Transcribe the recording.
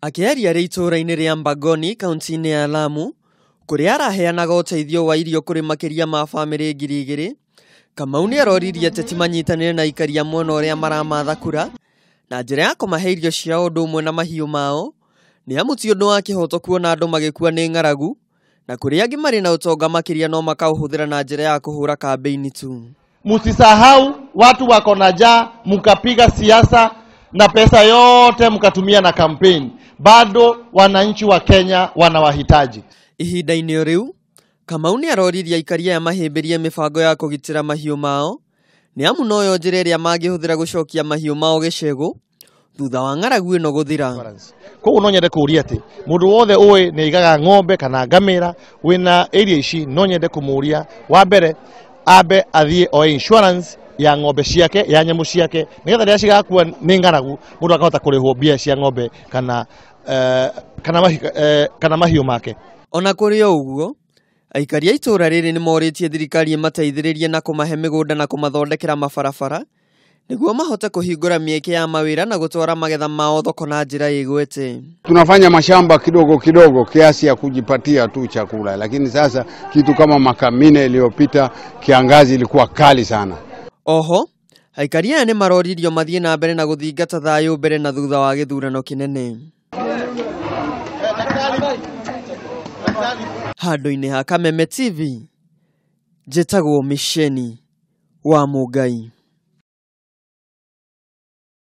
Akĩaria arĩ itũũra-inĩ rĩa Mbagoni kaunti-inĩ ya Lamu kũrĩa araheanaga ũteithio wa irio kũrĩ makĩria ma bamĩrĩ 2000, Kamau nĩ aroririe ateti manyitanĩre na aikari a mwena ũrĩa maramatha kura na njĩra ya kũmahe irio cia ũndũ ũmwe na mahiũ mao, nĩ amu ti ũndũ wa kĩhooto kuona andũ magĩkua nĩ ng'aragu na kũrĩ angĩ marĩ na ũtonga makĩria no makaũhũthĩra na njĩra ya kũhũra kambĩini tu. Msisahau watu wako na njaa, mkapiga siasa na pesa yote mkatumia na campaign, bado wananchi wa Kenya wanawahitaji. Ihinda-inĩ o rĩu, Kamau nĩ aroririe aikari aya mahĩmbĩrie mĩbango ya kũgitĩra mahiũ mao, nĩ amu noyo njĩra ĩrĩa mangĩhũthĩra gũcokia mahiũ mao gĩcegũ thutha wa ng'aragu ĩno gũthira. Koguo no nyende kũũria atĩ mũndũ wothe ũĩ nĩ aigaga ng'ombe kana ngamĩra wĩna area ici, no nyende kũmũũria wa mbere ambe athiĩ oe insurance ya ng'ombe ciake, ya nyamũ ciake, nĩgetha rĩrĩa cigakua nĩ ng'aragu mũndũ akahota kũrĩhwo mbia cia ng'ombe kana mahiũ make. Ona kũrĩ o ũguo, aikari a itũũra rĩrĩ nĩ morĩtie thirikari ĩmateithĩrĩrie na kũmahe mĩgũnda na kũmathondekera mabarabara nĩguo mahote kũhingũra mĩeke ya mawĩra na gũtwara magetha mao thoko na njĩra ĩgwete. Tunafanya mashamba kidogo kidogo kiasi ya kujipatia tu chakula, lakini sasa kitu kama maka 4 iliyopita kiangazi ilikuwa kali sana. Oho, aikari aya nĩ maroririo mathiĩ na mbere na gũthingata thayũ mbere na thutha wa gĩthurano kĩnene. Handũ-inĩ ha Kameme TV, njĩtagwo Misheni wa Mũngai.